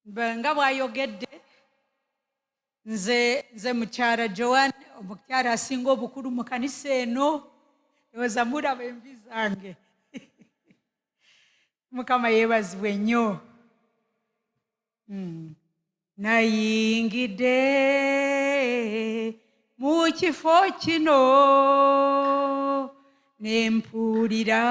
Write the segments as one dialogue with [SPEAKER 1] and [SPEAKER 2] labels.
[SPEAKER 1] Nga bw'ayogedde, nze mukyala Joan, omukyala asinga obukulu mu kanisa eno. Ndowooza mulaba envi zange. Mukama yeebazibwe nnyo. Nayingidde mu kifo kino ne mpulira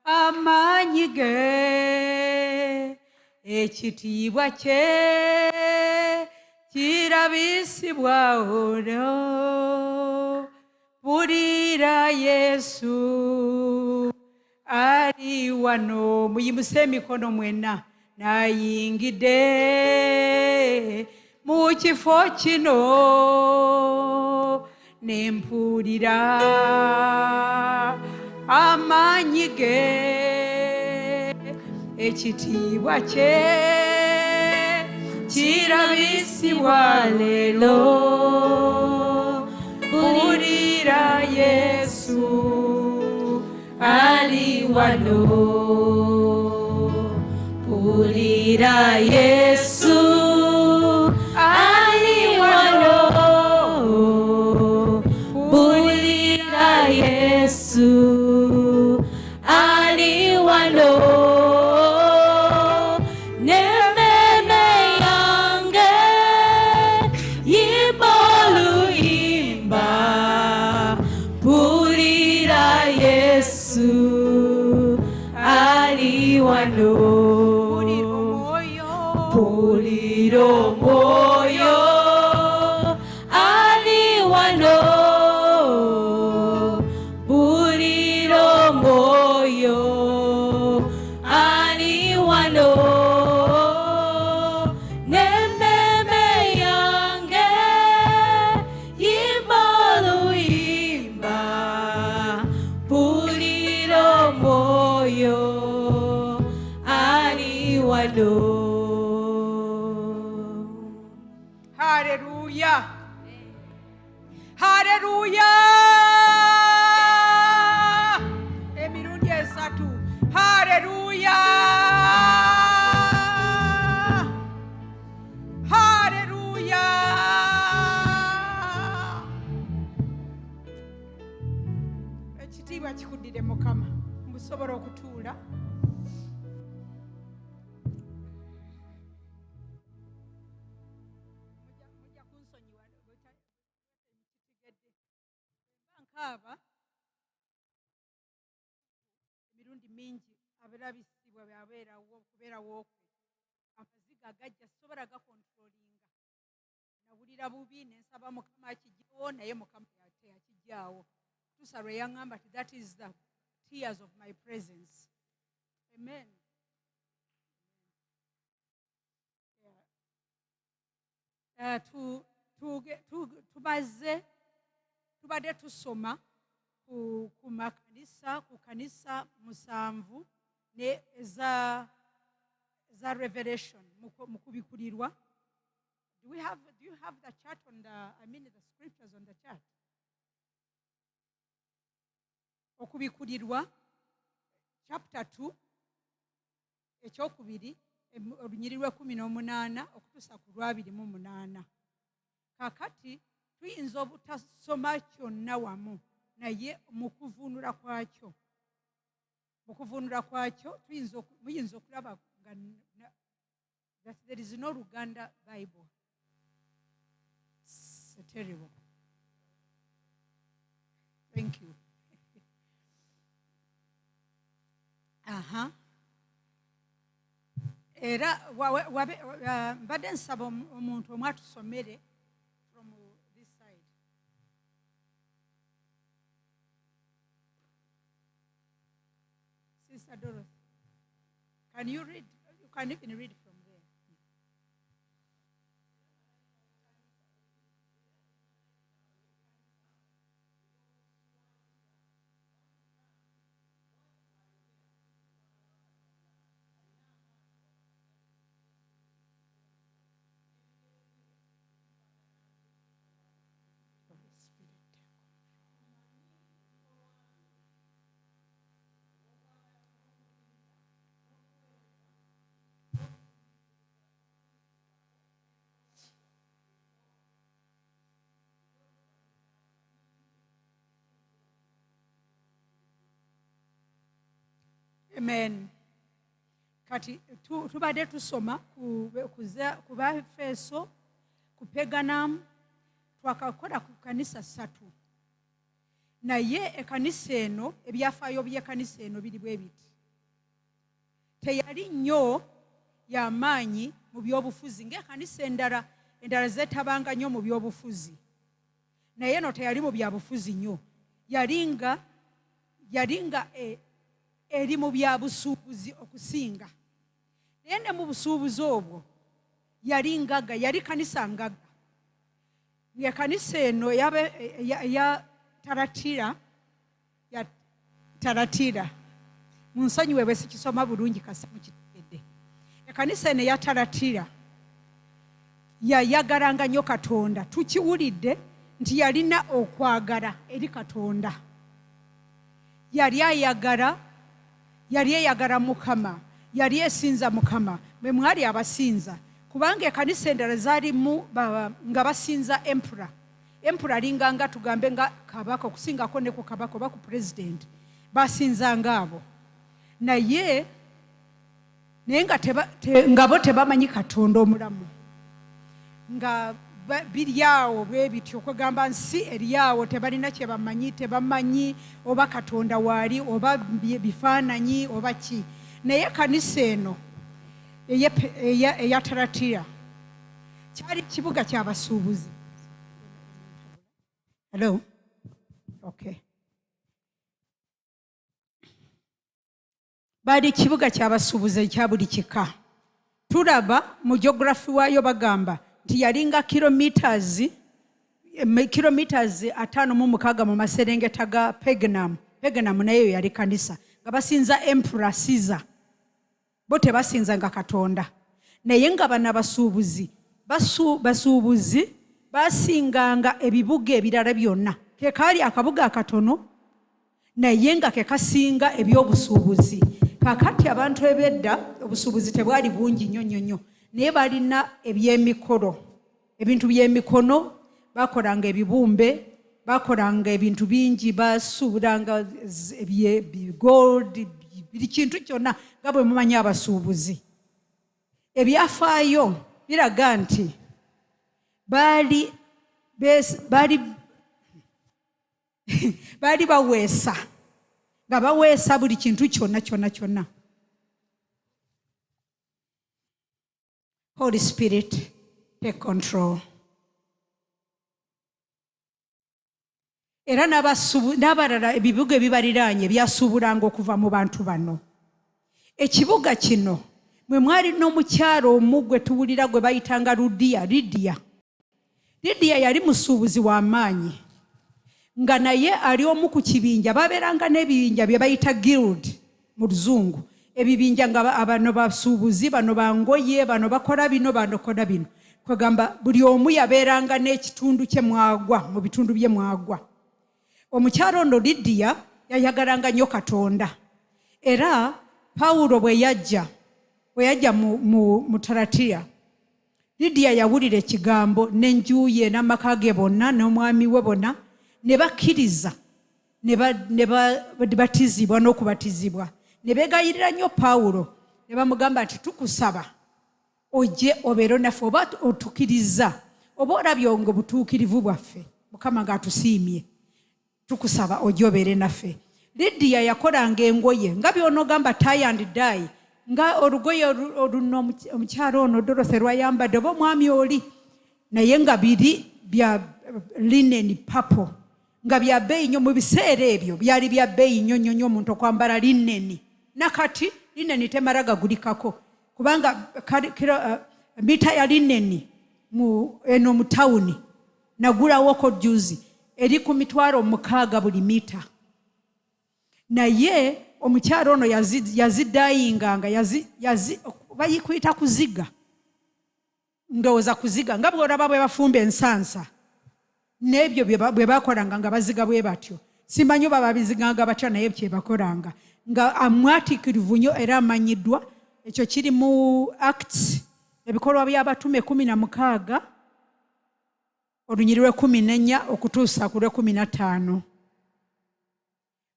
[SPEAKER 1] amaanyi ge, ekitiibwa kye kirabisibwa ono. Mpulira Yesu ali wano. Muyimuse emikono mwenna. Nayingidde mu kifo kino ne mpulira amaanyi ge, ekitiibwa kye kirabisibwa leero. Mpulira Yesu ali wano.
[SPEAKER 2] Mpulira Yesu ali wano. Mpulira Yesu ali wano. N'emmeeme yange yimba oluyimba. Mpulira Yesu ali wano.
[SPEAKER 1] Mpulira omwoyo.
[SPEAKER 2] Mpulira omwoyo ali wano. Mpulira omwoyo ali wano. N'emmeeme yange yimba oluyimba. Mpulira omwoyo ali wano.
[SPEAKER 1] Haleluya, haleluya! Emirundi esatu, haleluya, haleluya! Ekitiibwa kikuddire Mukama. Musobola okutuula. Mujja kunsonyiwa kitegedde mba nkaaba emirundi mingi. Abalabisibwa byabeerawo okubeerawo kwe, amaziga gajja, sisobola gakontrolinga. Nawulira bubi, nensaba Mukama akijjewo, naye Mukama teyakijjaawo tusa lwe yaŋŋamba ti that is the tears of my presence. Amen. Tubaze tubadde tusoma ku makanisa, ku kanisa musanvu ne eza Revelation, mu kubikulirwa. Do you have the chart on the, I mean, the scriptures on the chart? Okubikulirwa chapter 2, ekyokubiri, olunyiri lw'e18 okutuusa ku lw'28. Kakati tuyinza obutasoma kyonna wamu, naye mu kuvuunula kwakyo muyinza okulaba nga that there is no Luganda Bible. It's terrible. Thank you. Aha, era mbadde nsaba omuntu omu atusomere from this side. Sister Dorothy, can you read? You can even read from there. Holy Spirit, take control. Amen. Kati tubadde tusoma ku Bafeso, ku Peganamu, twakakola ku kanisa ssatu. Naye ekanisa eno, ebyafaayo by'ekanisa eno biri bwe biti. Teyali nnyo y'amaanyi mu byobufuzi ng'ekanisa endala, endala zeetabanga nnyo mu byobufuzi. Naye eno teyali mu byabufuzi nnyo. Yali nga eri mu byabusuubuzi okusinga. Naye ne mu busuubuzi obwo yali ngagga, yali kanisa ngagga. Ng'ekanisa eno eya Taratira, ya Taratira, munsonyiwe bwe sikisoma bulungi kasa mukitegedde. Ekanisa eno eya Taratira yayagalanga nnyo Katonda. Tukiwulidde nti yalina okwagala eri Katonda. Yali ayagala, yali eyagala Mukama, yali esinza Mukama. Mwe mwali abasinza, kubanga ekanisa endala zaalimu nga basinza emperor. Emperor alinga nga tugambe nga kabaka, okusingako ne ku kabaka oba ku president, basinzanga abo. Naye nga bo tebamanyi Katonda omulamu, nga biri awo bwe bityo, kwegamba nsi eri awo, tebalina kye bamanyi, tebamanyi oba Katonda waali oba bifaananyi oba ki. Naye kanisa eno eya Taratira kyali kibuga kyabasuubuzi. Hello? Okay. Baali kibuga kyabasuubuzi ekya buli kika. Tulaba mu geography waayo bagamba nti yalinga kilometers 56 mu maserengeta ga Peganum. Peganum nayo yali kanisa nga basinza Emperor Caesar. Bo tebasinzanga Katonda, naye nga bano abasuubuzi basuubuzi basinganga ebibuga ebirala byonna. Ke kaali akabuga akatono naye nga ke kasinga ebyobusuubuzi. Kaakati abantu ebedda obusuubuzi tebwali bungi nnyo nnyo nnyo, naye balina ebyemikolo, ebintu by'emikono, bakolanga ebibumbe, bakolanga ebintu bingi, basuubulanga gold, buli kintu kyonna nga bwe mumanyi abasuubuzi. Ebyafaayo biraga nti baali baweesa, nga baweesa buli kintu kyonna kyonna kyonna. Holy Spirit, take control. Era n'abalala ebibuga ebibaliraanye byasuubulanga okuva mu bantu bano. Ekibuga kino mwe mwali n'omukyalo omu gwe tuwulira gwe bayitanga Ludiya, Lidiya. Lidiya yali musuubuzi w'amaanyi, nga naye ali omu ku kibinja. Babeeranga n'ebibinja bye bayita guild mu Luzungu, ebibinja nga bano basuubuzi, bano bangoye, bano bakola bino, banokola bino. Kwegamba buli omu yabeeranga n'ekitundu kye mwagwa, mu bitundu bye mwagwa. Omukyalo ono Lidiya yayagalanga nnyo Katonda, era Pawulo bwe yajja mu Taratiya, Lidiya yawulira ekigambo n'enju ye n'amaka ge bonna n'omwami we bonna ne bakkiriza, ne batizibwa n'okubatizibwa, ne beegayirira nnyo Pawulo ne bamugamba nti, "Tukusaba ojje obeere naffe, oba otukiriza, oba olabye nga obutuukirivu bwaffe, Mukama ng'atusiimye, tukusaba ojje obeere naffe." Lidiya yakolanga engoye nga by'onoogamba tie and dye, nga olugoye oluno omukyalo ono Dorothy lwayambadde oba omwami oli, naye nga biri bya linen purple, nga bya bbeeyi nnyo. Mu biseera ebyo byali bya bbeeyi nnyo nnyo nnyo omuntu okwambala linen. Nakati linen temala gagulikako, kubanga mita ya linen mu eno mu tawuni nagulawoko juzi eri ku 60,000 buli mita. Naye omukyalo ono yazidayinganga, bayikuyita kuziga, ndowooza kuziga nga bw'olaba bwe bafumba ensansa n'ebyo bwe bakolanga, nga baziga bwe batyo. Simanyi oba babiziganga batya, naye kyebakolanga, nga amwatiikirivu nnyo era amanyiddwa. Ekyo kiri mu Acts, Ebikolwa by'Abatume 16, olunyiri lw'e14 okutuusa ku lw'e15.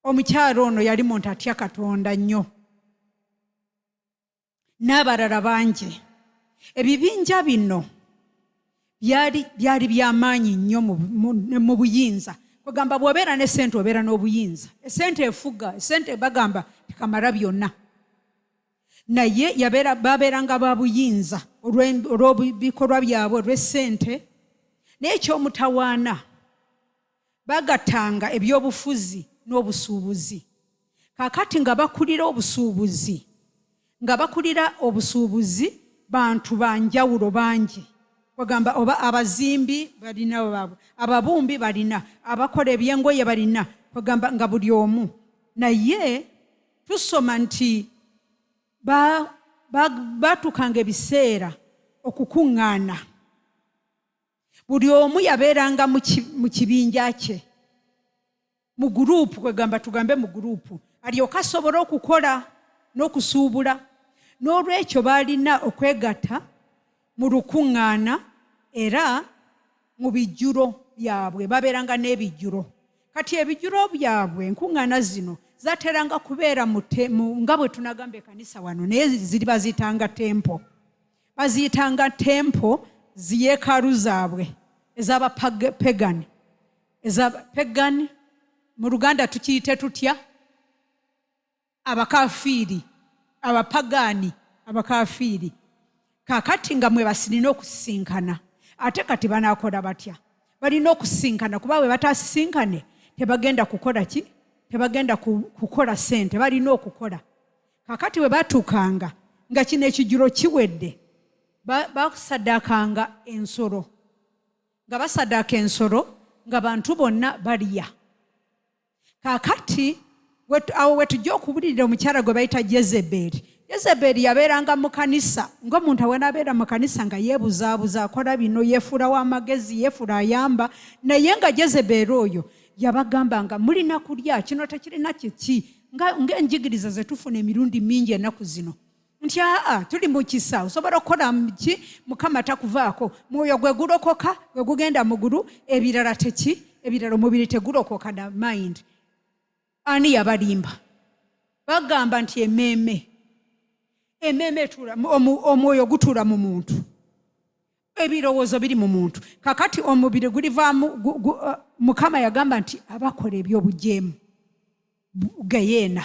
[SPEAKER 1] Omukyalo ono yali muntu atya Katonda nnyo. N'abalala bangi. Ebibinja bino byali byali byamaanyi nnyo mu buyinza. Kwegamba bw'obeera ne sente, obeera n'obuyinza. Esente efuga, esente bagamba tikamala byonna. Naye yabeera, babeeranga ba buyinza olw'ebikolwa byabwe, olw'essente. Naye ekyomutawaana, bagattanga ebyobufuzi n'obusuubuzi. Kaakati nga bakulira obusuubuzi bantu banjawulo bangi. Kwegamba oba abazimbi balina baabwe, ababumbi balina, abakola ebyengoye balina, kwegamba nga buli omu. Naye tusoma nti batuukanga ebiseera okukuŋŋaana. Buli omu yabeeranga mu kibinja kye, mu gurupu, kwegamba tugambe mu gurupu, alyoke asobole okukola n'okusuubula. N'olwekyo baalina okwegatta mu lukuŋŋaana era mu bijjulo byabwe. Babeeranga n'ebijjulo. Kati ebijjulo byabwe, enkuŋŋaana zino zateranga kubeera nga bwe tunagamba ekanisa wano, naye ziri baziyitanga temple, baziyitanga temple, ziyeekaalu zaabwe ez'abapagani, ez'abapagani. Mu Luganda tukiyite tutya? Abakafiiri, abapagaani, abakafiiri. Kaakati nga mwe basirina okusisinkana. Ate kati banaakola batya? Balina okusisinkana, kuba bwe batasisinkane tebagenda kukola ki? Tebagenda kukola ssente. Balina okukola. Kaakati bwe batuukanga nga kino ekijjulo kiwedde, basaddaakanga ensolo. Nga basaddaaka ensolo, nga bantu bonna balya. Kaakati awo we tujja okubulirira omukyala gwe bayita Jezeberi. Jezeberi yabeeranga mu kanisa, ng'omuntu awenaabeera mu kanisa nga yeebuzaabuza, akola bino, yeefuula w'amagezi, yeefuula ayamba. Naye nga Jezeberi oyo yabagamba nga mulina kulya kino, tekirina kiki, ng'enjigiriza ze tufuna emirundi mingi ennaku zino nti aa, tuli mu kisa, osobola okukola ki, Mukama takuvaako, mwoyo gwe gulokoka, gwe gugenda mu ggulu, ebirala teki, ebirala omubiri tegulokoka na mind. Ani yabalimba? Bagamba nti emmeeme etuula, omwoyo gutuula mu muntu, ebirowoozo biri mu muntu. Kakati omubiri gulivaamu. Mukama yagamba nti abakola ebyobujeemu, geyeena,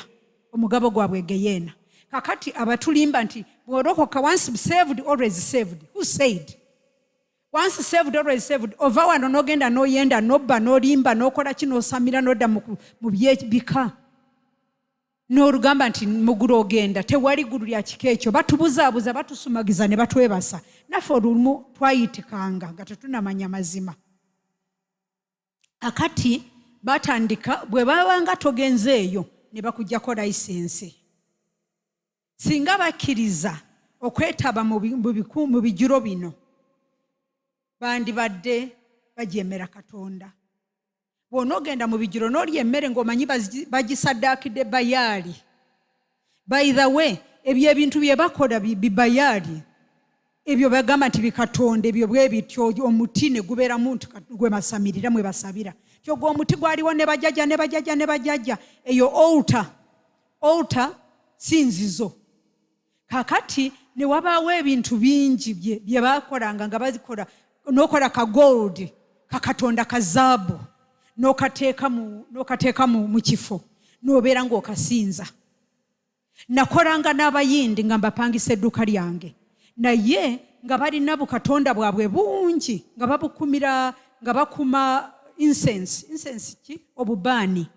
[SPEAKER 1] omugabo gwabwe geyeena. Kakati abatulimba nti bw'olokoka, once saved always saved. Who said once saved always saved? Ova wano n'ogenda n'oyenda, n'obba, n'olimba, n'okola ki, n'osamira, n'odda mu byebika, n'olugamba nti mugulu ogenda. Tewali ggulu lya kika ekyo. Batubuzaabuza, batusumagiza ne batwebasa. Naffe olumu twayitikanga nga tetunamanya mazima. Akati batandika, bwe babanga togenzeeyo ne bakugjako layisinsi. Singa bakkiriza okwetaba mu bijjulo bino, bandibadde bajeemera Katonda. Bw'onoogenda mu bijjulo n'olya emmere ng'omanyi bagisaddaakidde Bayaali. By the way, ebyo ebintu bye bakola bibayaali ebyo bagamba nti bikatonda ebyo bwe bityo. Omuti ne gubeeramu nti gwe basamirira, mwe basabira, ti ogwo omuti gwaliwo ne bajjajja ne bajjajja ne bajjajja. Eyo altar, altar si nzizo. Kakati ne wabaawo ebintu bingi bye bakolanga nga bazikola, n'okola ka gold kakatonda ka zaabu, n'okateeka mu kifo, n'obeera ng'okasinza. Nakolanga n'Abayindi nga mbapangisa edduuka lyange, naye nga balina bukatonda bwabwe bungi nga babukumira, nga bakuma incense. Incense ki? Obubaani.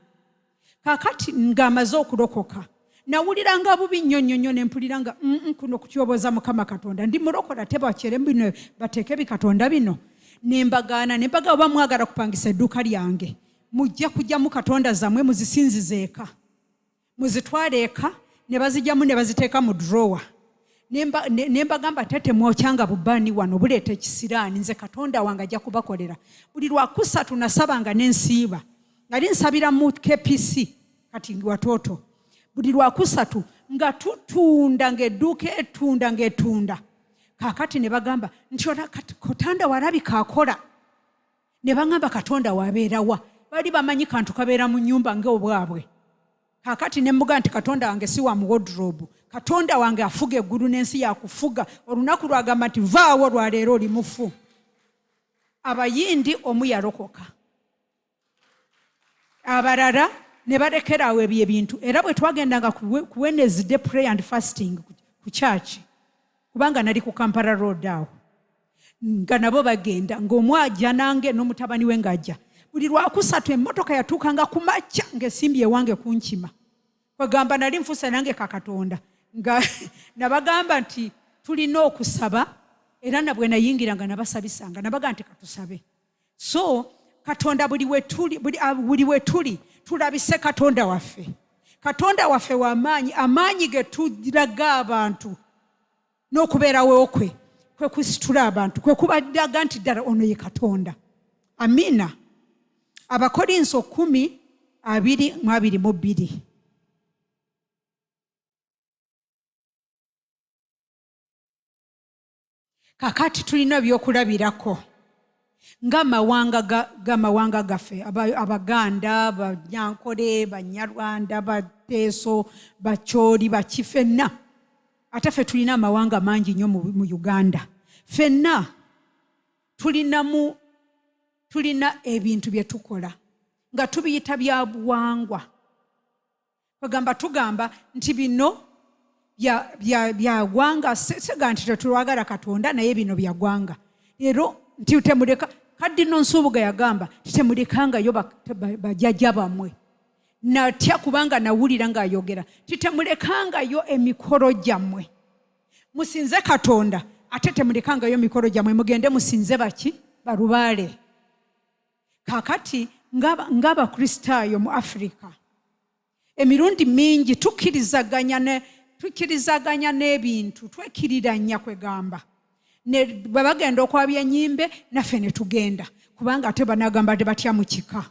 [SPEAKER 1] Kaakati ng'amaze okulokoka, nawuliranga bubi nnyo nnyo nnyo, ne mpulira nga kuno kutyoboza Mukama Katonda. Ndi mulokola, tebakyere bino, bateeke bikatonda bino. Ne mbagaana, ne mbagamba, oba mwagala kupangisa edduuka lyange, mujja kujjamu katonda zammwe, muzisinzize eka, muzitwale eka. Ne bazijjamu ne baziteeka mu drawer. Ne mbagamba, te temwokyanga bubaani wano, buleeta ekisiraani. Nze Katonda wange ajja kubakolera. Buli lwakusatu nasabanga nensiiba, nali nsabira mu KPC, kati Watoto. Buli lwakusatu nga tutunda, ng'edduuka etunda, ng'etunda. Kaakati ne bagamba nti ola Katonda walabika akola. Ne baŋŋamba, Katonda wabeerawa? Bali bamanyi kantu kabeera mu nnyumba ng'obwabwe. Kaakati ne mbuga nti Katonda wange si wa mu wardrobe. Katonda wange afuga eggulu n'ensi yakufuga. Olunaku lwagamba nti vaawo lwaleero oli mufu. Abayindi omu yalokoka, abalala ne balekera awo ebyo ebintu. Era bwe twagendanga ku Wednesday prayer and fasting ku church, kubanga nali ku Kampala Road awo, nga nabo bagenda, ng'omu ajja nange n'omutabani we ng'ajja. Buli lwakusatu emmotoka yatuukanga ku makya ng'esimbye ewange kunkima. Kwegamba nali nfuuse nange kakatonda, nga nabagamba nti tulina okusaba. Era nabwe nayingira nga nabasabisanga, nabaga nti katusabe. So Katonda buli wetuli, buli wetuli tulabise Katonda waffe. Katonda waffe w'amaanyi. Amaanyi ge tulaga abantu n'okubeerawo kwe kwe kusitula abantu, kwe kubalaga nti ddala ono ye Katonda. Amiina. Abakolinso 10:22. Kakati tulina byokulabirako ng'amawanga g'amawanga gaffe, Abaganda, Banyankole, Banyarwanda, Bateeso, Bakyoli, baki, ffenna. Ate ffe tulina amawanga mangi nnyo mu Uganda. Ffenna tulinamu, tulina ebintu bye tukola nga tubiyita bya buwangwa. Kwegamba tugamba nti bino bya ggwanga. Sega nti tetulwagala Katonda, naye bino bya ggwanga. Leero nti temuleka, Kadino Nsubuga yagamba nti temulekangayo bajjajja bammwe. Natya kubanga nawulira ng'ayogera nti temulekangayo emikolo gyammwe, musinze Katonda, ate temulekangayo emikolo gyammwe, mugende musinze baki, balubaale. Kaakati ng'Abakristaayo mu Afirika, emirundi mingi tukkirizaganya n'ebintu, twekiriranya. Kwegamba bwe bagenda okwabya ennyimbe, naffe ne tugenda, kubanga ate banagamba tebatya mu kika.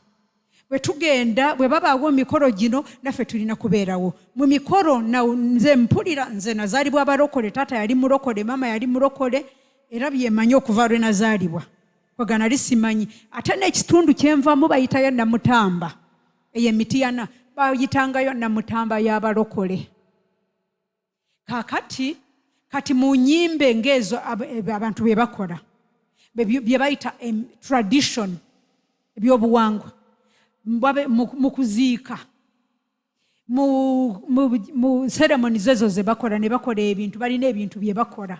[SPEAKER 1] Bwe tugenda, bwe babaawo emikolo gino, naffe tulina kubeerawo mu mikolo. Nze mpulira nze nazaalibwa abalokole. Taata yali mulokole, maama yali mulokole, era byemanyi okuva lwe nazaalibwa. Kwega nali simanyi. Ate n'ekitundu kyenvamu bayitayo Namutamba, eyo Emitiyana bayitangayo Namutamba y'abalokole. Kakati kati mu nyimbe ng'ezo abantu bye bakola, bye bayita tradition, ebyobuwangwa, mu kuziika, mu ceremonies ezo ze bakola, ne bakola ebintu, balina ebintu bye bakola.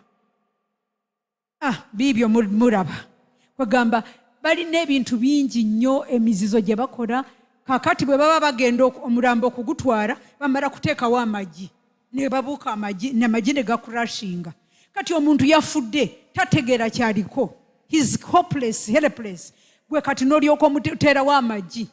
[SPEAKER 1] Ah, biibyo mulaba. Kwegamba balina ebintu bingi nnyo, emizizo gye bakola. Kakati bwe baba bagenda omulambo okugutwala, bamala kuteekawo amagi, ne babuuka amagi, namagi ne gakurashinga. Kati omuntu yafudde, tategeera kyaliko, he's hopeless, helpless. Gwe kati n'olyoka omuteerawo amagi.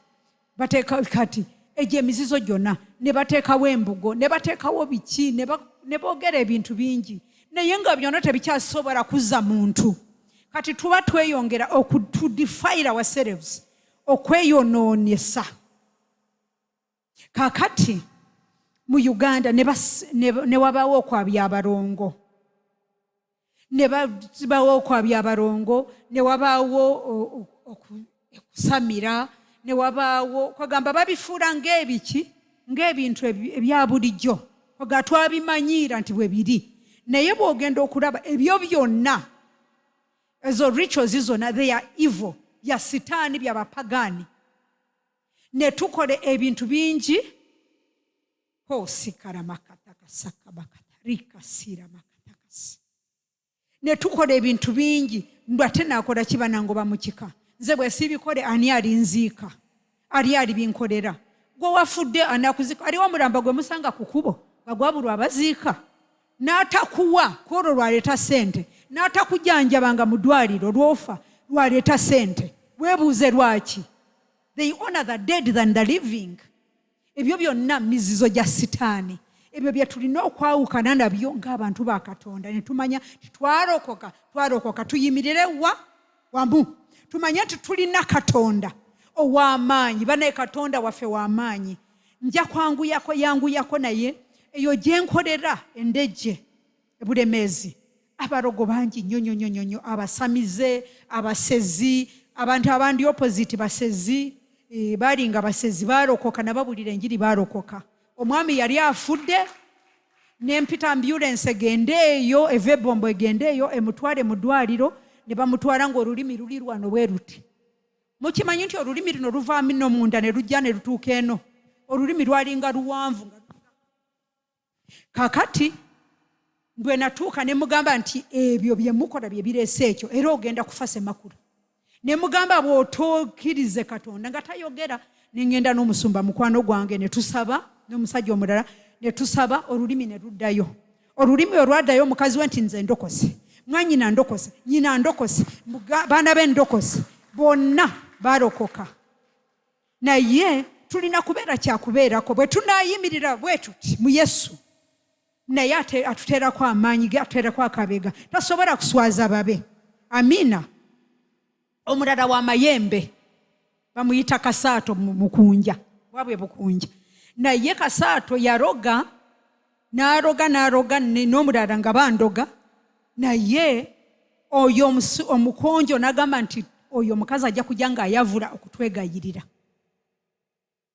[SPEAKER 1] Bateeka kati egyo emizizo gyonna, ne bateekawo embugo, ne bateekawo biki, ne boogera ebintu bingi, naye nga byonna tebikyasobola kuzza muntu. Kati tuba tweyongera to defile ourselves, okweyonoonesa. Kakati mu Uganda ne wabaawo okwabya abalongo, ne babawo okwabya abalongo, ne wabaawo okusamira, ne wabaawo, kwagamba babifuula ng'ebiki, ng'ebintu ebya bulijjo. Kwaga twabimanyiira nti bwe biri, naye bw'ogenda okulaba ebyo byonna, ezo rituals zonna, they are evil, bya sitaani, byabapagaani. Ne tukola ebintu bingi hosikaramakatakasakamakatarikasiramaakatakasi, ne tukola ebintu bingi. Mbu ate naakola kiba nangoba mu kika, nze bwe siibikole ani alinziika, ali alibinkolera? Gwe wafudde anakuzika? Aliwo omulamba gwe musanga ku kubo nga gwabulwa abaziika, n'atakuwa kwolwo lwaleeta ssente, n'atakujanjabanga mu ddwaliro lwofa lwaleeta ssente. Weebuuze lwaki they honor the dead than the living. Ebyo byonna mizizo gya sitaani. Ebyo bye tulina okwawukana nabyo ng'abantu ba Katonda, ne tumanya nti twalokoka, twalokoka, tuyimirire wa wamu, tumanye nti tulina Katonda ow'amaanyi. Banaye, Katonda waffe w'amaanyi. Nja kwanguyako, yanguyako, naye eyo gye nkolera Endejje Ebulemeezi, abalogo bangi nnyo nnyo nnyo nnyo, abasamize, abasezi, abantu abandi opposite basezi. Baali nga basezi, baalokoka, nababulira enjiri, baalokoka. Omwami yali afudde. Ne mpita ambulensi egende eyo, eva ebombo egende eyo emutwale mu ddwaliro. Ne bamutwala ng'olulimi luli lwano bwe luti. Mukimanyi nti olulimi luno luvaamu nno munda ne lujja ne lutuuka eno. Olulimi lwalinga luwanvu. Kakati bwe natuuka ne mugamba nti ebyo bye mukola bye bireese ekyo, era ogenda kufa Semakula. Ne mugamba bw'otokkirize Katonda, nga tayogera. Ne ŋŋenda n'omusumba mukwano gwange ne tusaba n'omusajja omulala ne tusaba, olulimi ne luddayo. Olulimi olwaddayo, omukazi we nti nze ndokose, mwanyina ndokose, nyina ndokose, baana be ndokose, bonna balokoka. Naye tulina kubeera kyakubeerako bwe tunaayimirira bwe tuti mu Yesu, naye atuteerako amaanyi ge, atuteerako akabega, tasobola kuswaza babe. Amiina. Omulala wa mayembe bamuyita Kasaato Mukunja, wabwe Bukunja. Naye Kasaato yaroga n'aroga n'aroga n'omulala nga bandoga. Naye oyo omukonjo n'agamba nti oyo omukazi ajja kujja ng'ayavula okutwegayirira.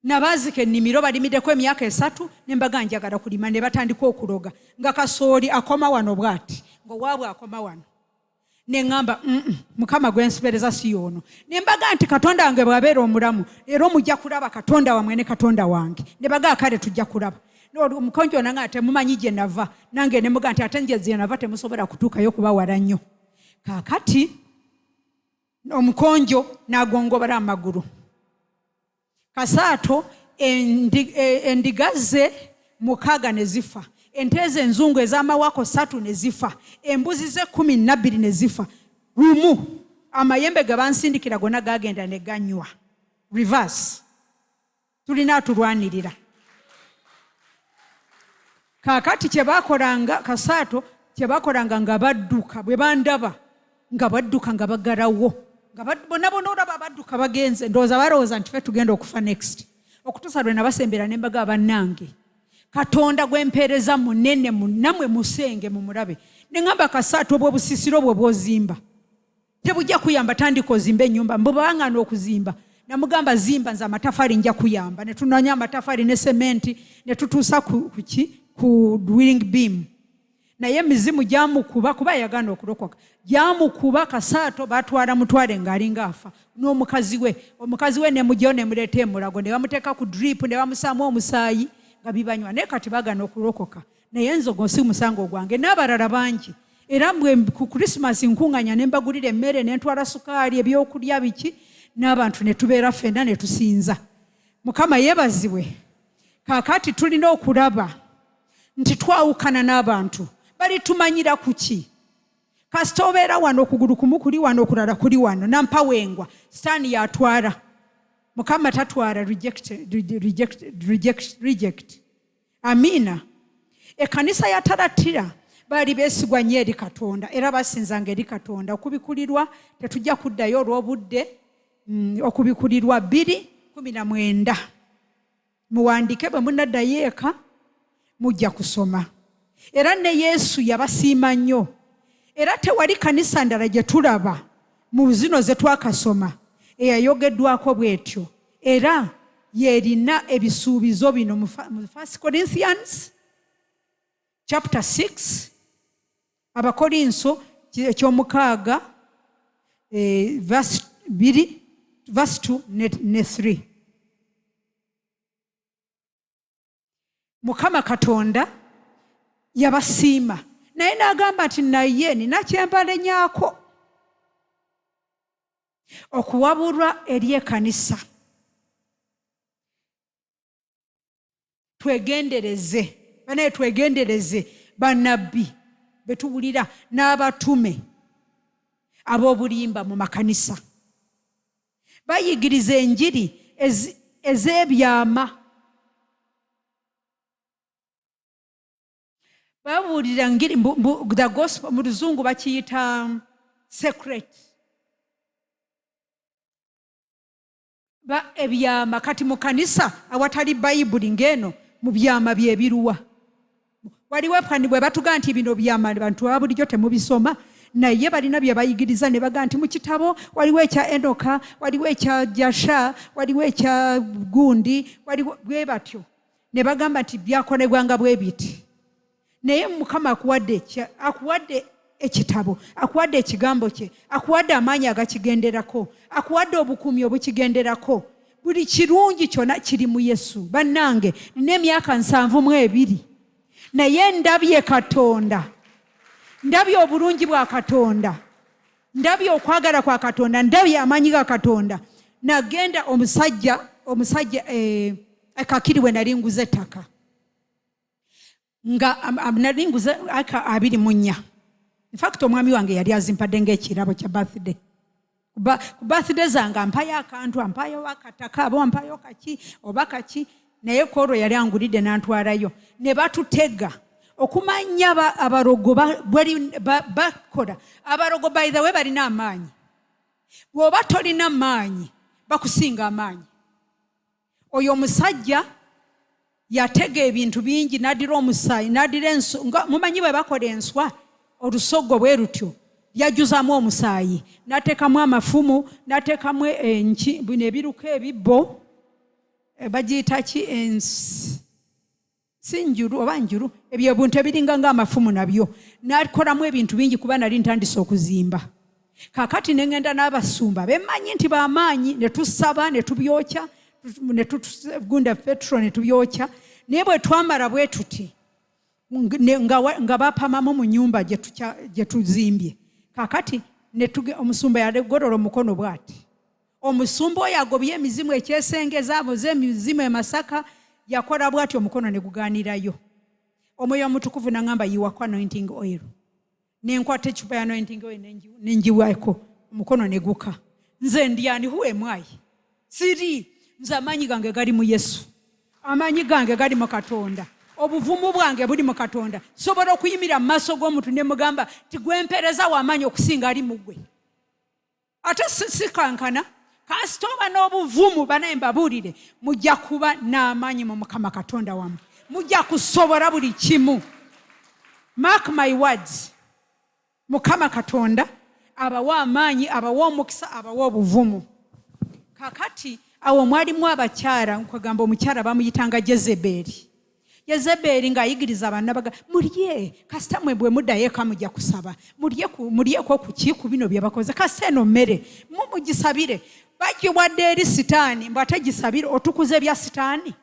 [SPEAKER 1] Nabaazika ennimiro balimiddeko emyaka 3, ne mbaga njagala kulima, ne batandika okuloga nga kasooli akoma wano bw'ati, ng'owaabwe akoma wano. Ne ŋŋamba, Mukama gwe nsibereza si y'ono." Ne mbaga nti Katonda wange bw'abeera omulamu, leero mujja kulaba Katonda wammwe ne Katonda wange. Ne bagaa, "Kale tujja kulaba." Omukonjo nange, "Temumanyi gye nava." Nange ne muga nti ate nje gye nava temusobola kutuukayo, kubawala nnyo. Kaakati omukonjo n'agongobala amagulu. Kasaato endiga ze 6 ne zifa, ente ze enzungu ez'amawako 3 ne zifa, embuzi ze 12 ne zifa. Lumu amayembe ge bansindikira gonna gagenda ne ganywa. Reverse. Tulina atulwanirira. Kaakati kye bakolanga, Kasaato kye bakolanga, nga badduka bwe bandaba, nga badduka nga bagalawo, nga bonna bonna olaba badduka bagenze. Ndowooza balowooza nti ffe tugenda okufa next, okutuusa lwe nabasembera ne mbaga, "Bannange, Katonda gwempeereza munene, nammwe musenge mumulabe." Ne ŋŋamba Kasaato, obwo obusisiro bwe bw'ozimba tebujja kuyamba, tandika ozimba ennyumba. Mbwe okuzimba, namugamba, "Zimba, nze amatafaali nja kuyamba." Ne tunoonya amatafaali ne sementi ne tutuusa ku ku drilling beam. Naye emizimu gyamukuba, kuba yagaana okulokoka, gyamukuba. Kasaato batwala mutwale ng'alinga afa n'omukazi we. Omukazi we nemugyayo nemuleeta emulago, ne bamuteeka ku drip ne bamusaamu omusaayi nga bibanywa. Naye kati bagana okulokoka. Naye nze ogwo si musango gwange, n'abalala bangi. Era mbwe ku Christmas nkuŋŋanya ne mbagulira emmere, ne ntwala sukaali, ebyokulya, biki, n'abantu ne tubeera ffenna ne tusinza. Mukama yeebazibwe. Kaakati tulina okulaba nti twawukana n'abantu. Balitumanyira ku ki? Kasita obeera wano, okugulu kumu kuli wano, okulala kuli wano, nampawengwa. Sitaani yatwala, Mukama tatwala. Reject, reject, reject, reject. Amiina. Ekkanisa ya Talatira baali beesigwa nnyo eri Katonda, era basinzanga eri Katonda. Okubikulirwa, tetujja kuddayo olw'obudde. Okubikulirwa 2:19, muwandike, bwe munaddayo eka mujja kusoma. Era ne Yesu yabasiima nnyo. Era tewali kanisa ndala gye tulaba mu zino ze twakasoma eyayogeddwako bw'etyo. Era yerina ebisuubizo bino mu 1 Corinthians chapter 6, Abakolinso ekyomukaaga, verse 2, verse 2 ne 3. Mukama Katonda yabasiima, naye n'agamba nti, "Naye nina kyembalenyaako." Okuwabulwa eri ekkanisa: twegendereze banaye, twegendereze bannabbi betuwulira n'abatume ab'obulimba mu makanisa. Bayigiriza enjiri ez'ebyama, babuulira ngiri the gospel, mu Luzungu bakiyita secret, ba ebyama. Kati mu kanisa awatali Bayibuli ng'eno, mu byama byebiruwa? Waliwo kani bwe batuga nti bino byama, bantu ba bulijjo temubisoma, naye balina bye bayigiriza ne baga nti mu kitabo waliwo ekya Enoka, waliwo ekya Jasha, waliwo ekya gundi, waliwo bwe batyo, ne bagamba nti byakolebwanga bwe biti. Naye Mukama akuwadde, akuwadde ekitabo, akuwadde ekigambo kye, akuwadde amaanyi agakigenderako, akuwadde obukuumi obukigenderako. Buli kirungi kyonna kiri mu Yesu. Bannange, nina emyaka 72, naye ndabye Katonda, ndabye obulungi bwa Katonda, ndabye okwagala kwa Katonda, ndabye amaanyi ga Katonda. Nagenda omusajja kakiri we nali nguza ettaka, nga nali nguze aka 24. In fact, omwami wange yali azimpadde ng'ekirabo kya birthday. Ku birthday zange ampayo akantu, ampayo akataka, aba ampayo kaki oba kaki, naye kwolwo yali angulidde n'antwalayo ne batutega. Okumanya abalogo bakola, abalogo, by the way, balina amaanyi. Bw'oba tolina maanyi, bakusinga amaanyi. Oyo omusajja yatega ebintu bingi, n'addira omusaayi, n'addira nga mumanyi bwe bakola enswa, olusogo bwe lutyo, yajjuzamu omusaayi, n'ateekamu amafumu, n'ateekamu enki, bino ebiruka ebibbo, bagiyita ki, si njulu oba njulu, ebyo ebintu ebiringa ng'amafumu, nabyo n'akolamu ebintu bingi. Kuba nali ntandise okuzimba, kaakati ne ŋŋenda n'abasumba bemmanyi nti b'amaanyi, ne tusaba, ne tubyokya, ne tugunda petro ne tubyokya. Naye bwe twamala bwe tuti, nga bapamamu mu nyumba gye tuzimbye. Kaakati omusumba yagolola omukono bw'ati. Omusumba oyo agobye emizimu ekyesengeza, abuze emizimu e Masaka, yakola bw'ati omukono ne gugaanirayo. Omwoyo Omutukuvu naŋŋamba, "Yiwako anointing oil." Nenkwata ecupa ya anointing oil, nenjiwako, omukono ne guka. Nze ndyani? Who am I? Siri nze. Amaanyi gange gali mu Yesu, amaanyi gange gali mu Katonda, obuvumu bwange buli mu Katonda. Sobola okuyimirira mu maaso g'omuntu ne mugamba ti gwempeereza w'amaanyi okusinga ali mu ggwe. Ate sikankana. Kasita oba n'obuvumu, banaye mbabuulire, mujja kuba n'amaanyi mu Mukama Katonda wammwe, mujja kusobola buli kimu. Mark my words, Mukama Katonda abawa amaanyi, abawa omukisa, abawa obuvumu. Kakati awo mwalimu abakyala, nkwegamba omukyala bamuyitanga Jezeberi. Yezeberi ng'ayigiriza abannabaga, "Mulye, kasita mwe bwe muddayo eka mujja kusaba, mulyeko ku ki, ku bino bye bakoze, kasita eno mmere mumugisabire." Bagiwadde eri Sitaani, mbw ate gisabire otukuza ebya Sitaani.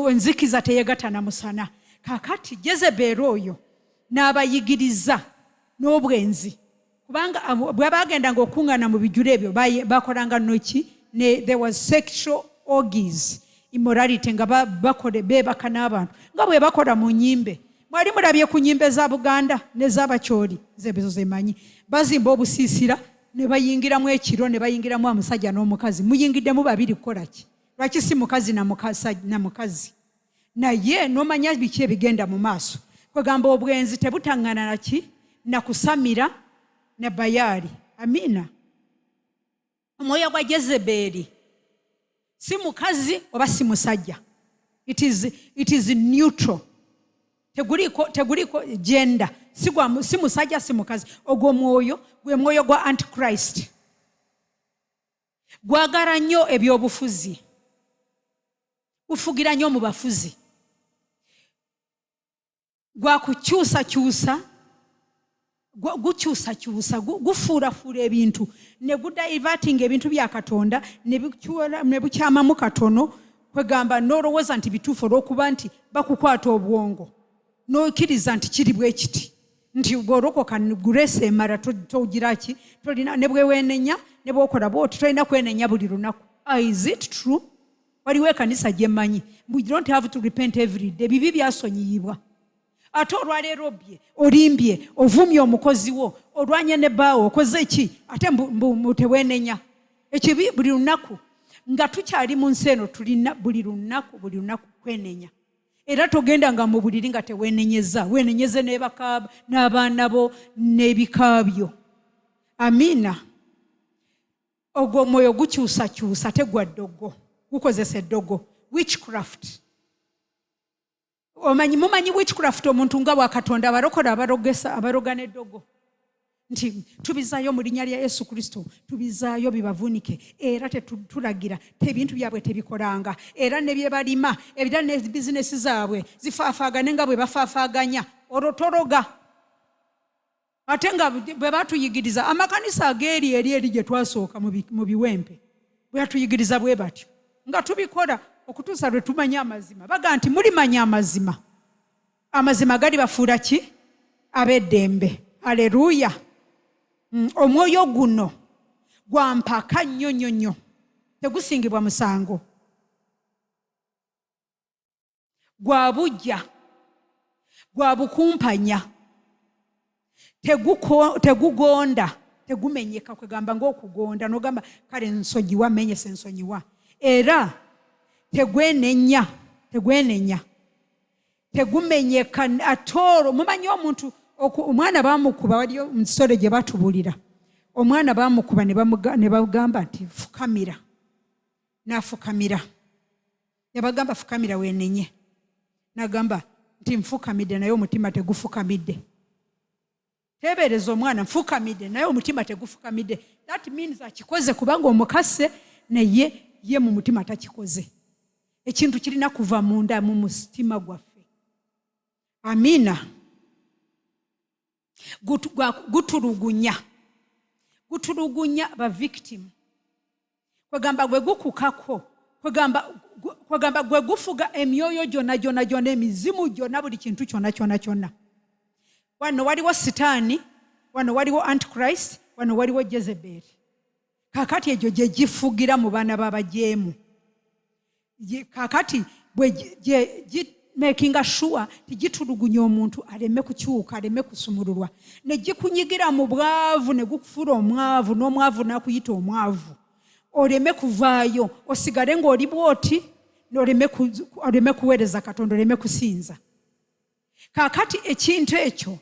[SPEAKER 1] Enzikiza teyegatta na musana. Kakati Jezeberi oyo n'abayigiriza n'obwenzi, kubanga bwe bagendanga okuŋŋaana mu bijjulo ebyo, bakolanga noki ne there was sexual orgies, immorality, nga beebaka n'abantu nga bwe bakola mu nyimbe. Mwali mulabye ku nyimbe za Buganda nez'Abakyoli? Nze ezo zemanyi. Bazimba obusiisira ne bayingiramu ekiro, ne bayingiramu omusajja n'omukazi. Muyingiddemu babiri kukola ki? Lwaki si mukazi na mukazi? Naye n'omanya biki ebigenda mu maaso. Kwegamba obwenzi tebutaŋŋana naki, nakusamira ne Bayaali. Amiina. Omwoyo gwa Jezebeeri si mukazi oba si musajja, it is neutral. Teguliko gender, si musajja si mukazi. Ogwo mwoyo gwe mwoyo gwa Antichrist, gwagala nnyo ebyobufuzi, gufugira nnyo mu bafuzi, gwakukyusakyusa, gukyusakyusa, gufuulafuula ebintu ne gudivertinga ebintu bya Katonda ne bukyamamu katono. Kwegamba n'olowooza nti bituufu olw'okuba nti bakukwata obwongo n'okkiriza nti kiri bwe kiti, nti bw'olokoka grace emala, togira ki, tolina ne bwe weenenya, ne bw'okola bwoti, tolina kwenenya buli lunaku. Ah, is it true? Waliwo ekanisa gye mmanyi mbu you don't have to repent every day, bibi byasonyiyibwa. Ate olwaleero obbye, olimbye, ovumye omukozi wo, olwanye ne bbaawo, okoze ki, ate mbu teweenenya ekibi buli lunaku. Nga tukyali mu nsi eno, tulina buli lunaku, buli lunaku kwenenya. Era togendanga mu buliri nga teweenenyeza. Weenenyeze n'abaana bo n'ebika byo. Amiina. Ogwo omwoyo gukyusakyusa, tegwa ddogo, gukozesa eddogo, witchcraft. Omanyi, mumanyi witchcraft? Omuntu nga bwakatonda abarokola, abarogesa, abaroga n'eddogo. Nti tubizaayo mu linnya lya Yesu Kristo, tubizaayo bibavunike, era tetulagira ebintu byabwe tebikolanga, era ne bye balima, era ne bizinesi zaabwe zifaafaagane nga bwe bafaafaaganya. Olwo tologa. Ate nga bwe batuyigiriza amakanisa ag'eri eri eri gye twasooka mu biwempe, bwe batuyigiriza bwe batyo nga tubikola okutuusa lwe tumanya amazima. Baga nti mulimanya amazima, amazima gali bafuula ki? Ab'eddembe. Aleluya. Omwoyo guno gwa mpaka nnyo nnyo nnyo, tegusingibwa musango, gwa bujja, gwa bukumpanya, tegugonda, tegumenyeka. Kwegamba ng'okugonda n'ogamba kale nsonyiwa, menyese nsonyiwa. Era tegwenenya, tegwenenya, tegumenyeka ate olwo. Mumanyi omuntu omwana bamukuba, waliyo nsole gye batubulira, omwana bamukuba ne bagamba nti fukamira, n'afukamira. Ne bagamba fukamira weenenye, n'agamba nti nfukamidde naye omutima tegufukamidde. Teebereza omwana, nfukamidde naye omutima tegufukamidde. That means akikoze kubanga omukase, naye ye mu mutima takikoze. Ekintu kirina kuva munda mu mutima gwaffe. Amiina. Gutulugunya, gutulugunya ba victim. Kwegamba gwe gukukako, kwegamba gwe gufuga emyoyo gyonna gyonna gyonna, emizimu gyonna, buli kintu kyonna kyonna kyonna. Wano waliwo Sitaani, wano waliwo Antichrist, wano waliwo Jezeberi. Kakati egyo gye gifugira mu baana b'abajeemu. Kakati bwe gye makinga sure tigitulugunya omuntu aleme kukyuka, aleme kusumululwa, ne gikunyigira mu bwavu, ne gukufuula omwavu, n'omwavu n'akuyita omwavu, oleme kuvaayo, osigale ng'oli bw'oti, oleme kuweereza Katonda, oleme kusinza. Kaakati ekintu ekyo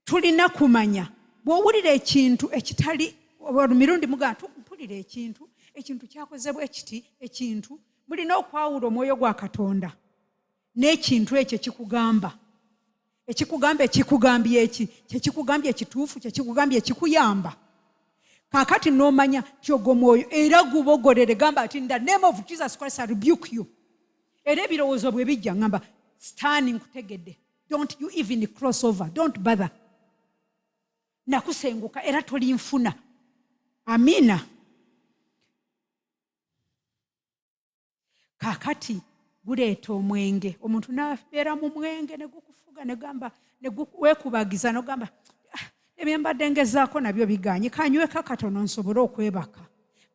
[SPEAKER 1] tulina kumanya. Bw'owulira ekintu ekitali mirundi mugamba mpulira ekintu, ekintu kyakozebwa ekiti, ekintu mulina okwawula omwoyo gwa Katonda n'ekintu ekyo ekikugamba. Ekikugamba, ekikugambye eki, kyekikugambye ekituufu, kyekikugambye ekikuyamba. Kaakati n'omanya nti ogwo mwoyo, era gubogolere, gamba nti in the name of Jesus Christ I rebuke you. Era ebirowoozo bwe bijja ngamba Sitaani nkutegedde, don't you even cross over, don't bother, nakusenguka era tolinfuna. Amiina. Kaakati guleeta omwenge, omuntu n'abeera mu mwenge ne gukufuga, ne gamba ne weekubagiza n'ogamba ebye mbadde ngezaako nabyo biganye, kanyweko katono nsobole okwebaka,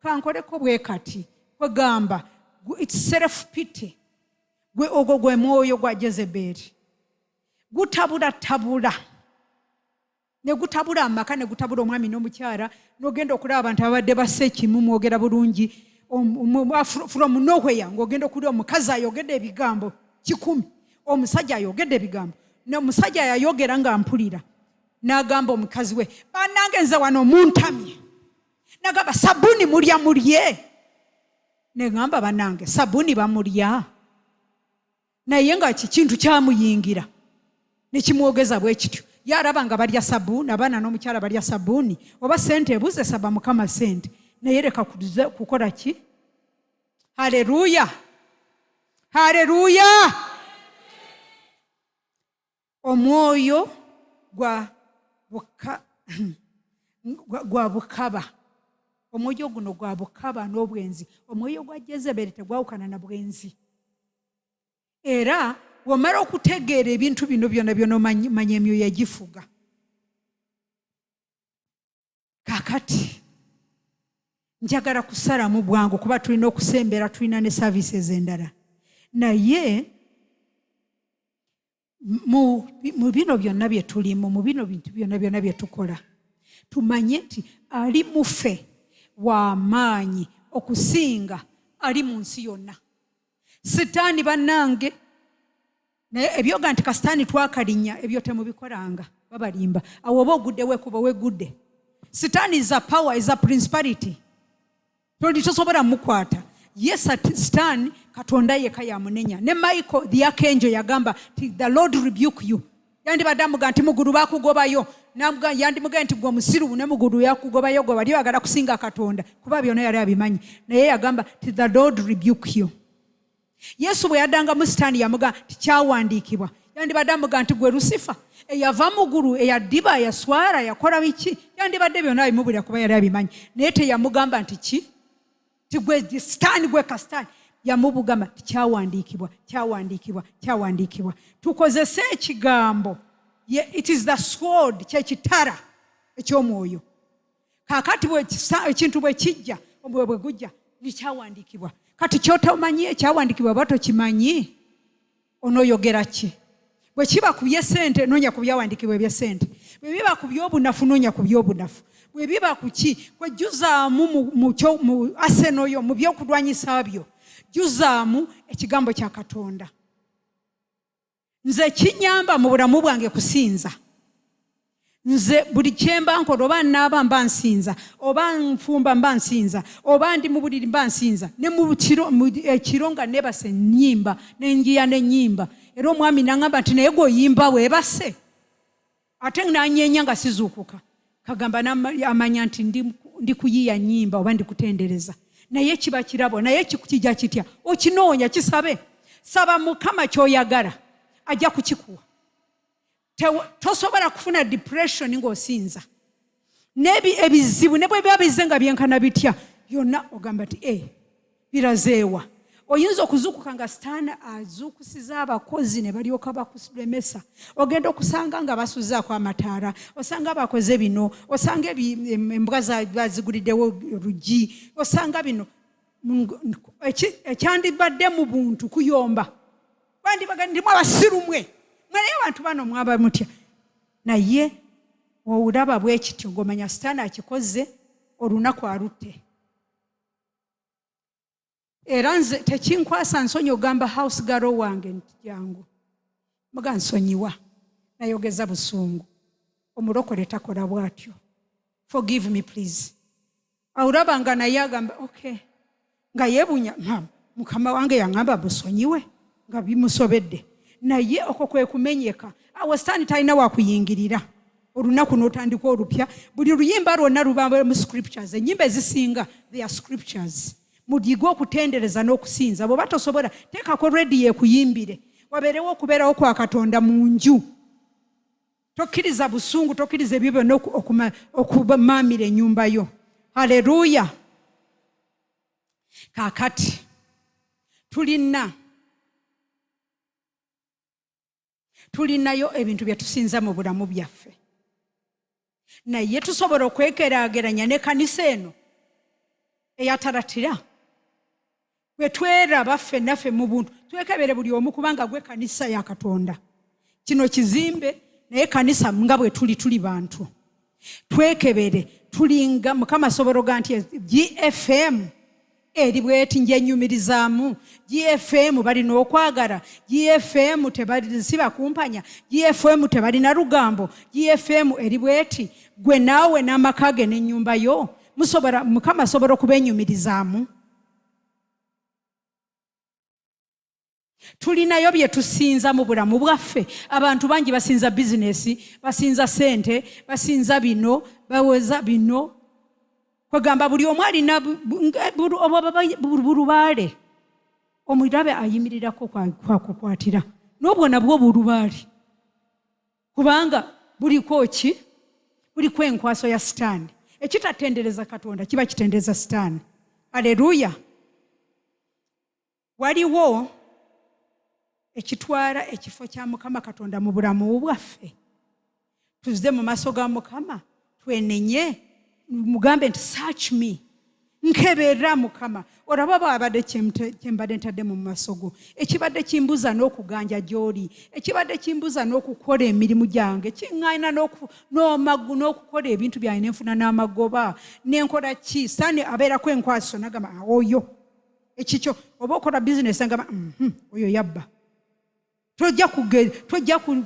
[SPEAKER 1] kankoleko bwe kati. Kwegamba it's self pity. Gwe ogwo gwe mwoyo gwa Jezeberi, gutabula tabula, ne gutabula amaka, ne gutabula omwami n'omukyala. N'ogenda okulaba abantu ababadde bassa ekimu, mwogera bulungi, from nowhere ng'ogenda okulya omukazi ayogedde ebigambo 1,000, omusajja ayogedde ebigambo. N'omusajja yayogera nga mpulira n'agamba omukazi we, bannange nze wano muntamye. Nagamba sabuni mulya mulye, neŋŋamba bannange sabuni bamulya, naye nga kintu kyamuyingira nekimwogeza bwe kityo. Ye alaba nga balya sabbuuni, abaana n'omukyala balya sabbuuni. Oba sente ebuze, saba Mukama sente, naye leka kukola ki. Haleluya, haleluya. Omwoyo gwa bukaba, omwoyo guno gwa bukaba n'obwenzi. Omwoyo gwa Jezeberi tegwawukana na bwenzi. Era bw'omala okutegeera ebintu bino byonna byonna, omanya emyoyo egifuga. Kaakati njagala kusalamu bwangu kuba tulina okusembera, tulina ne services endala. Naye mu bino byonna bye tulimu, mu bino bintu byonna byonna bye tukola, tumanye nti ali muffe w'amaanyi okusinga ali mu nsi yonna, Sitaani. Bannange, naye ebyoga nti kasitaani twakalinnya, ebyo temubikolanga, babalimba. Awo oba oguddewo ekuba wegudde. Sitaani is a power, is a principality, toli tosobola mukwata. Ye Sitaani Katonda yeka yamunenya. Ne Michael the archangel yagamba ti the Lord rebuke you. Yandibadde amuga nti mugulu bakugobayo. Yandimugambye nti gwe omusiru ne mugulu yakugobayo gwe wali oyagala kusinga Katonda, kuba byonna yali abimanyi. Naye yagamba ti, "The Lord rebuke you." Yesu bwe yaddangamu Sitaani, yamugamba nti, "Kyawandiikibwa." Yandibadde amugamba nti, "Gwe Lusifa eyava mu ggulu, eyaddiba, yaswala, yakola biki?" Yandibadde byonna abimubulira kuba yali abimanyi, naye teyamugamba nti ki, ti gwe Sitaani, gwe kasitaani. Yamubugamba ti, "Kyawandiikibwa, kyawandiikibwa, kyawandiikibwa." Tukozese ekigambo. It is the sword, kyekitara eky'omwoyo. Kaakati ekintu bwe kijja, omwoyo bwe gujja, nikyawandiikibwa. Kati kyotomanyi ekyawandiikibwa oba tokimanyi, onooyogera ki? Bwe kiba ku byesente, noonya ku byawandiikibwa ebyesente. Bwe biba ku byobunafu, noonya ku byobunafu. Bwe biba ku ki, kwejjuzaamu mu arsenal yo, mu byokulwanyisa byo, jjuzaamu ekigambo kya Katonda. Nze kinyamba mu bulamu bwange kusinza. Nze buli kyemba nkola, oba naaba mba nsinza, oba nfumba mba nsinza, oba ndi mu buliri mba nsinza, ne mu kiro, ekiro nga neebase nnyimba, nenjiya nenyimba. Era omwami naŋŋamba nti, "Naye gweoyimba weebase?" Ate nanyeenya nga sizuukuka. Kagamba amanya nti ndi kuyiya nnyimba oba ndi kutendereza. Naye kiba kirabo. Naye kijja kitya? Okinoonya, kisabe. Saba Mukama ky'oyagala, ajja kukikuwa. Tosobola kufuna depression ng'osinza. N'ebi ebizibu ne bwe biba bizze nga byenkana bitya, byonna ogamba nti e birazeewa. Oyinza okuzuukuka nga Sitaani azuukusiza abakozi ne balyoka bakulemesa. Ogenda okusanga nga basuzaako amataala, osanga bakoze bino, osanga embwa baziguliddewo lugi, osanga bino. Ekyandibadde mu buntu kuyomba, bandibaga ndimu abasiru mwe mwe, naye abantu bano mwaba mutya? Naye olaba bwe kityo ng'omanya Sitaani akikoze olunaku alutte. Era nze tekinkwasa nsonyi ogamba house girl wange nti, "Jangu muga nsonyiwa, nayogeza busungu. Omulokole takola bw'atyo. Forgive me, please." Awulaba nga naye agamba, "Okay," nga yeebunya, "Mukama wange yaŋŋamba musonyiwe," nga bimusobedde. Naye okwo kwe kumenyeka. Awo Sitaani talina wakuyingirira. Olunaku n'otandika olupya. Buli luyimba lwonna luba mu scriptures. Ennyimba ezisinga, they are scriptures. Mudige okutendereza n'okusinza. Bw'oba tosobola, teekako rediyo ekuyimbire, wabeerewo okubeerawo kwa Katonda mu nju. Tokkiriza busungu, tokkiriza ebyo byonna okumaamira ennyumba yo. Haleluya. Kaakati tulinayo ebintu bye tusinza mu bulamu byaffe, naye tusobola okwegeraageranya ne kanisa eno eyatalatira bwe tweraba ffenna ffe mu buntu. Twekebere buli omu, kubanga gwe kanisa ya Katonda. Kino kizimbe, naye kanisa nga bwe tuli, tuli bantu. Twekebere, tulinga Mukama asobola oga nti GFM eri bweti, njenyumirizaamu. GFM balina okwagala, GFM si bakumpanya, GFM tebalina lugambo, GFM eri bweti. Gwe naawe n'amaka ge n'ennyumba yo musobola, Mukama asobola okubenyumirizaamu. Tulinayo bye tusinza mu bulamu bwaffe. Abantu bangi basinza bizinesi, basinza sente, basinza bino, baweza bino. Kwegamba buli omu alina bulubaale omulabe ayimirirako kwakukwatira. N'obwo nabwo bulubaale, kubanga buliko ki? Buliko enkwaso ya Sitaani. Ekitatendereza Katonda kiba kitendereza Sitaani. Aleluya. Waliwo ekitwala ekifo kya Mukama Katonda mu bulamu bwaffe. Tuzze mu maaso ga Mukama, twenenye, mugambe nti, "Search me, nkebera Mukama, olaba bwabadde kyembadde ntadde mu maaso go, ekibadde kimbuza n'okuganja gy'oli, ekibadde kimbuza n'okukola emirimu gyange, kiŋŋaana n'okukola ebintu byange, nenfuna n'amagoba, nenkola ki?" Sitaani abeerako enkwaso nagamba, "Ah, oyo ekikyo." Oba okola bizinesi, agamba, "Oyo yabba." Tojja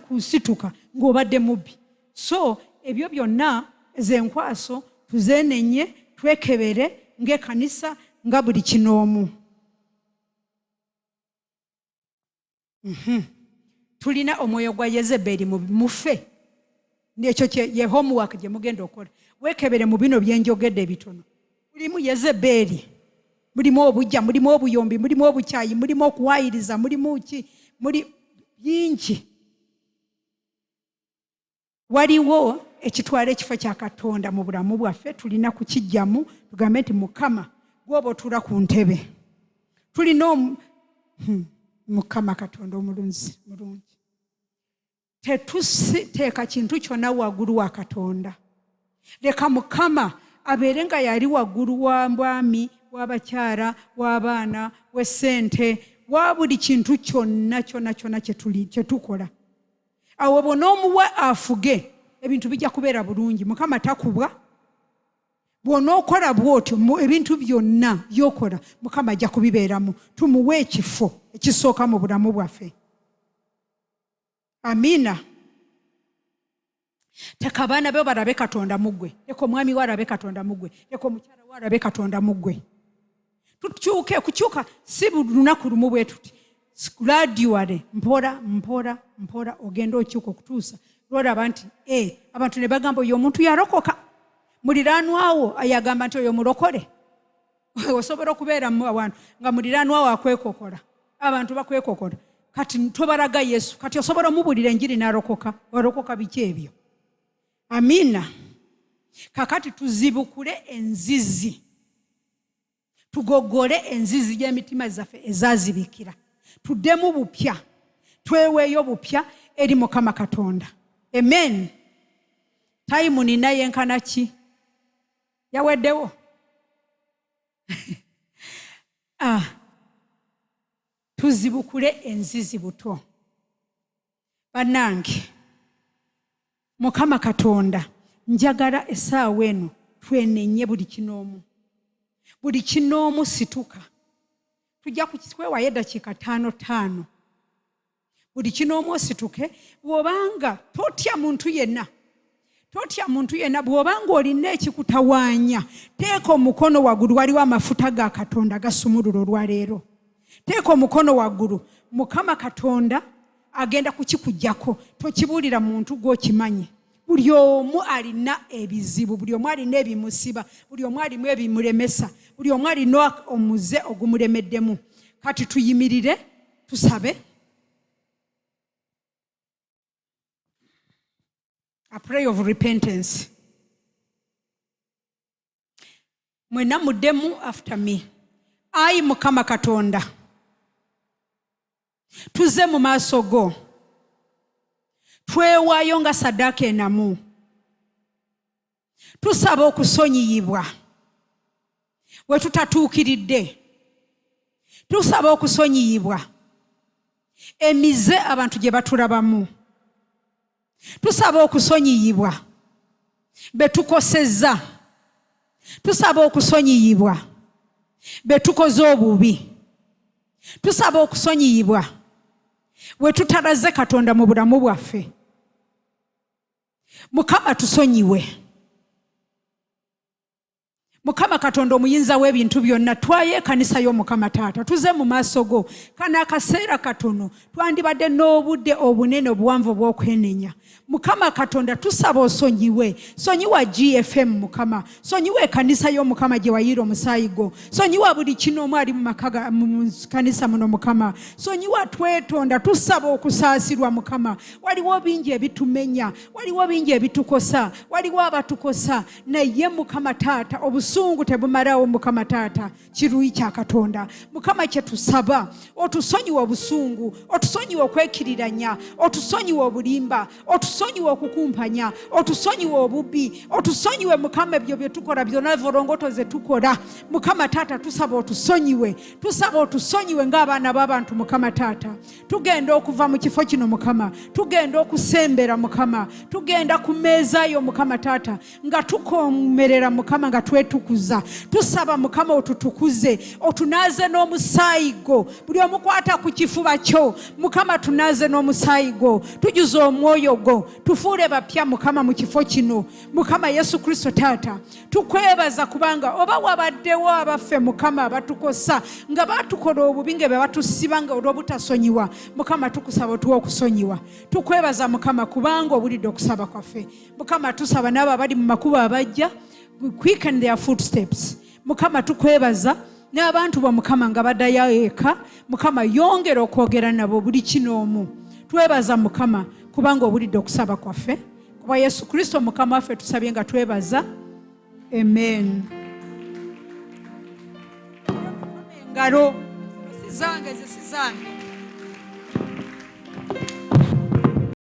[SPEAKER 1] kusituka ng'obadde mubbi. So ebyo byonna, ezo enkwaso tuzeenenye, twekebere ng'ekkanisa, nga buli kinoomu. Tulina omwoyo gwa Yezeberi muffe. Ekyo ye homework gye mugenda okukola. Weekebere mu bino bye njogedde ebitono. Mulimu Yezebeeri, mulimu obujja, mulimu obuyombi, mulimu obukyayi, mulimu okuwaayiriza, mulimu ki, muli bingi. Waliwo ekitwala ekifo kya Katonda mu bulamu bwaffe, tulina kukiggyamu tugambe nti Mukama gw'oba otuula ku ntebe. Tulina Mukama Katonda omulunzi mulungi. Tetusiteeka kintu kyonna waggulu wa Katonda. Leka Mukama abeere nga yali waggulu wa bwami, w'abakyala, w'abaana, w'essente, wa buli kintu kyonna kyonna kyonna kye tukola. Awo bw'onoomuwa afuge, ebintu bijja kubeera bulungi. Mukama takubwa. Bw'onookola bw'otyo, ebintu byonna by'okola Mukama ajja kubibeeramu. Tumuwe ekifo ekisooka mu bulamu bwaffe. Amiina. Teka abaana be balabe Katonda mu ggwe. Leka omwami we alabe Katonda mu ggwe. Leka omukyala we alabe Katonda mu ggwe. Tukyuke, kukyuka si lunaku lumu bwe tuti. Gradually, mpola, mpola, mpola, ogenda okyuka okutuusa lw'olaba nti, abantu ne bagamba oyo omuntu yalokoka. Muliraanwa wo yagamba nti oyo mulokole. Osobola okubeera mu abantu nga muliraanwa wo akwekokola. Abantu bakwekokola. Kati tobalaga Yesu. Kati osobola omubuulira enjiri n'alokoka. Olokoka biki ebyo? Amiina. Kakati tuzibukule enzizi. Tugogole enzizi gy'emitima zaffe ezaazibikira. Tuddemu bupya. Tweweeyo bupya eri Mukama Katonda. Amen. Tayimu nina yenkana ki? Yaweddewo? Tuzibukule enzizi buto. Bannange, Mukama Katonda, njagala essaawa eno twenenye buli kinoomu. Buli kinoomu situka. Tujja kwewayo eddakiika ttaano ttaano. Buli kinoomu osituke, bw'obanga totya muntu yenna. Totya muntu yenna, bw'obanga olina ekikutawaanya, teeka omukono waggulu, waliwo amafuta ga Katonda gasumulula olwaleero. Teeka omukono waggulu, Mukama Katonda agenda kukikuggyako, tokibuulira muntu gw'okimanyi. Buli omu alina ebizibu, buli omu alina ebimusiba, buli omu alimu ebimulemesa, buli omu alina omuze ogumulemeddemu. Kati tuyimirire tusabe. A prayer of repentance. Mwenna muddemu after me. Ayi Mukama Katonda, tuzze mu maaso go, twewaayo nga ssaddaaka enamu. Tusaba okusonyiyibwa we tutatuukiridde. Tusaba okusonyiyibwa emize abantu gye batulabamu. Tusaba okusonyiyibwa be tukosezza. Tusaba okusonyiyibwa be tukoze obubi. Tusaba okusonyiyibwa we tutalaze Katonda mu bulamu bwaffe. Mukama tusonyiwe. Mukama Katonda omuyinza w'ebintu byonna, twayo ekanisa y'Omukama Taata, tuze mu maaso go. Kano akaseera katono, twandibadde n'obudde obunene obuwanvu obw'okwenenya. Mukama Katonda, tusaba osonyiwe. Sonyiwa GFM Mukama. Sonyiwa ekanisa y'Omukama gye wayiira omusaayi gwo. Sonyiwa buli kinoomu ali mu maka mu kanisa muno Mukama. Sonyiwa, twetonda, tusaba okusaasirwa Mukama. Waliwo bingi ebitumenya, waliwo bingi ebitukosa, waliwo abatukosa, naye Mukama Taata, obusungu tebumalawo Mukama Taata, kiruyi kya Katonda. Mukama kye tusaba, otusonyiwe obusungu, otusonyiwe okwekiriranya, otusonyiwe obulimba, otusonyiwe okukumpanya, otusonyiwe obubi, otusonyiwe Mukama ebyo bye tukola byonna, volongoto ze tukola. Mukama Taata, tusaba otusonyiwe, tusaba otusonyiwe ng'abaana b'abantu Mukama Taata. Tugenda okuva mu kifo kino Mukama, tugenda okusembera Mukama, tugenda ku mmeeza yo Mukama Taata, nga tukomerera Mukama, nga twetukuza. Tukwebaza, tusaba Mukama otutukuze, otunaaze n'omusaayi gwo. Buli omukwata ku kifuba kyo, Mukama, tunaaze n'omusaayi gwo, tujuze omwoyo gwo, tufuule bapya, Mukama, mu kifo kino. Mukama Yesu Kristo Taata, tukwebaza kubanga oba wabaddewo abaffe, Mukama, abatukosa nga batukola obubi, nga be batusiba nga olw'obutasonyiwa, Mukama, tukusaba otuwa okusonyiwa. Tukwebaza, Mukama, kubanga owulidde okusaba kwaffe. Mukama, tusaba n'abo abali mu makubo abajja, quicken their footsteps. Mukama, tukwebaza n'abantu ba Mukama nga baddayo eka. Mukama, yongera okwogera nabo buli kinoomu. Twebaza, Mukama, kubanga owulidde okusaba kwaffe. Kuba Yesu Kristo Mukama waffe tusabye nga twebaza, amen. Engalo si zange, ze si zange.